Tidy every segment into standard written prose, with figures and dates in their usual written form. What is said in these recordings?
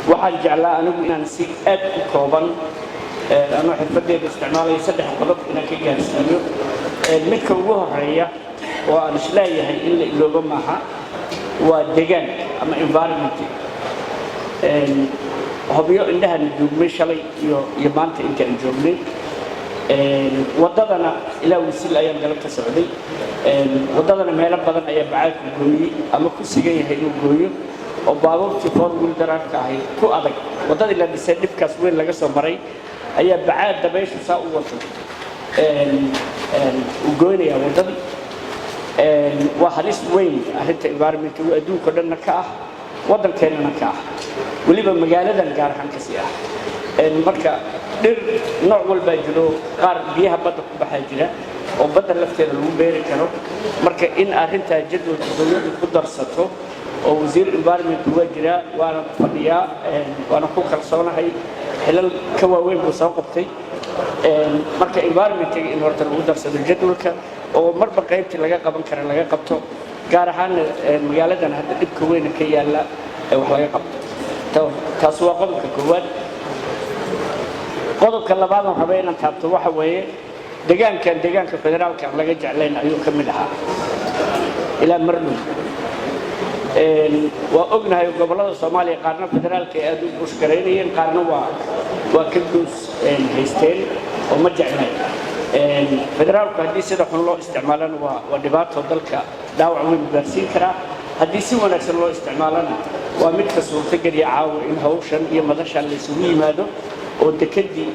Waxaan jeclaa anigu inaan si aad u kooban, anoo xirfadeeda isticmaalaya, saddex qodob inaan ka gaarsiiyo. Midka ugu horeeya oo aan isleeyahay in la iloobo maaha waa deegaanka ama environment. Hobyo indhahaan joognay shalay iyo maanta inta aan joognay, waddadana ilaa Wisil ayaan galabta socday. Waddadana meelo badan ayaa bacaadku gooyey ama ku sigan yahay inuu gooyo, oo baabuurtii four wheel drive-ka ahayd ku adag. Waddadii la dhisay, dhibkaas weyn laga soo maray, ayaa bacaad dabayshu saa u wato uu gooynayaa waddadii. Waa halis weyn arrinta environment adduunka o dhanna ka ah, waddankeennana ka ah, weliba magaaladan gaar ahaan kasii ah. Marka dhir nooc walbaa jiro, qaar biyaha badda ku baxaa jira oo badda lafteeda lagu beeri karo. Marka in arrintaa jadwalka dowladdu ku darsato, oo wasiir environment waa jiraa, waana fadhiyaa, waana ku kalsoonahay, xilal ka waaweyn buu soo qabtay. Marka environmentiga in horta lagu darsado jadwalka, oo marba qaybtii laga qaban kara laga qabto, gaar ahaanna magaaladan hadda dhibka weyna ka yaalla ee wax laga qabto. Taas waa qodobka koowaad. Qodobka labaadaan raba inaan taabto waxa weeye, deegaankan deegaanka federaalka aan laga jeclayn ayuu ka mid ahaa ilaa mardhow. Waa ognahay gobollada Soomaaliya qaarna federaalka ay aad u bushgaraynayeen, qaarna waa ka goos haysteen oo ma jeclayn federaalku. Haddii sida xun loo isticmaalana waa dhibaato, dalka dhaawac weyn gaarsiin karaa. Haddii si wanaagsan loo isticmaalana waa midka suurtogeliya caawa in hawshan iyo madashan la isugu yimaado, oo dekedii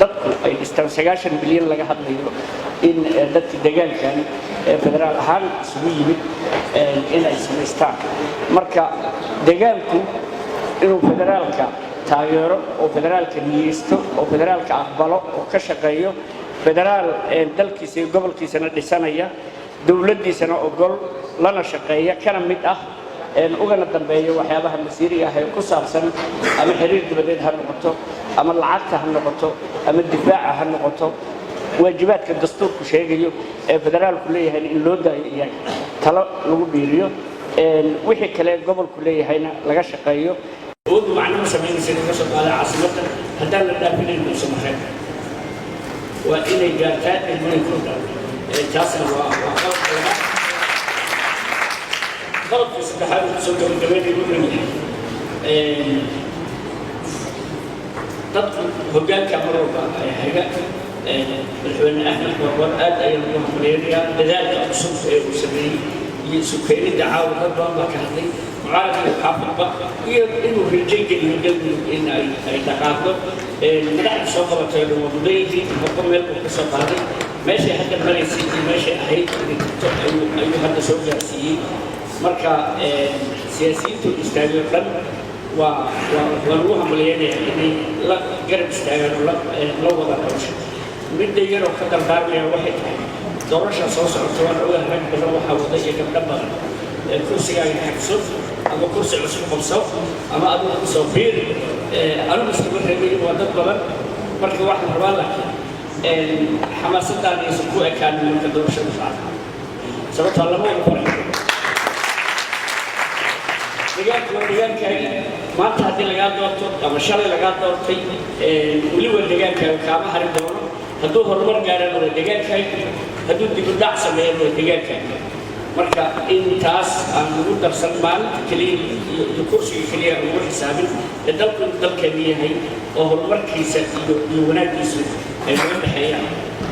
dadku ay dhistaan, 90 bilyan laga hadlayo, in dadka deegaankan federaal ahaan isugu yimid in ay samaystaan. Marka deegaanku inuu federaalka taageero, oo federaalka niyeysto, oo federaalka aqbalo, oo ka shaqeeyo federaal dalkiisa iyo gobolkiisana dhisanaya, dowladdiisana ogol, lana shaqeeya, kana mid ah, ugana dambeeyo waxyaabaha masiiriga ah ee ku saabsan, ama xiriir dibadeed ha noqoto, ama lacagta ha noqoto, ama difaaca ha noqoto, waajibaadka dastuurku sheegayo ee federaalku leeyahay in loo daayo iyaga, talo lagu biiriyo, wixii kale gobolku leeyahayna laga shaqeeyo. Awooddu macno ma samaynaysa laga soo qaaday caasimadda haddaan la dhaafinayn Dhuusamareeb, waa inay gaartaa degmooyinka oo dhan. Taasna waa qodobka labaad. Qodobka saddexaad uu kusoo gabagabeynaya wuxuu yahay, dadku hoggaanka mar walba haga. Madaxweyne Axmed Qoorqoor aad ayaan ugu hambaleynayaa dadaalka cusub ee uu sameeyey iyo isu keenidda caawa. Dad badan baa ka hadlay, mucaarad iyo xaafidba, iyo inuu rajo geliyo Galmudug in ay dhaqaaqdo. Madaxda soo qabatay oo dhan waa mudan yihiin. Qofba meel buu ka soo qaaday. Meeshay hadda maraysay iyo meeshay ahayd inay tagto ayuu hadda soo gaarsiiyey. Marka siyaasiyiintu istaagay oo dhan waa lagu hambalyeynaya inay la garab istaagaan oo la wadaan hawsha. Midda yaroo ka dardaarmaya waxay tahay, doorasha soo socota, waan ogahay rag badan waxaa wada iyo gabdho badan, kursigaaga xagso ama kursi cusub qabso ama adigu kusoo biir. Anigu iskama reebayo, waa dad badan. Marka waxaan rabaa laakiin xamaasadaan aysan ku ekaanin marka doorashada dhacdo, sababtoo lama wada faray. Deegaanku waa deegaankaaga. Maanta haddii lagaa doorto ama shalay lagaa doortay, weli waa deegaankaaga, kaama harin doono. Hadduu horumar gaarana waa deegaankaaga, hadduu dib u dhac sameeyana waa deegaankaaga. Marka in taas aan lagu darsan maalinta keliya iyo kursiga keliya aan lagu xisaabin, ee dalku inuu dalkeenu yahay oo horumarkiisa iyo wanaaggiisu ay naga dhexeeyaan.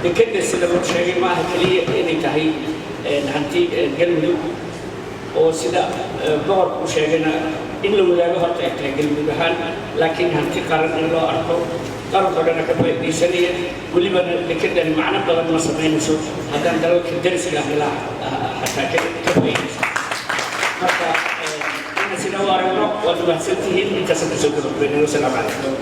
Dekeda sida loo sheegay maaha keliya inay tahay hanti Galmudug, oo sida boqorku u sheegayna in la wadaago horta ay tahay Galmudug ahaan, laakiin hanti qaran in loo arko, qarankoo dhana ka faa'iidaysanaya. Welibana dekedani macno badan ma samaynayso haddaan dalalka dariska ah ilaa xataa ka faa'iidaysan. Marka ina sida u aragno. Waad mahadsantihiin. Intaasaan kusoo gabagabaynay. Wasalaamu calaykum.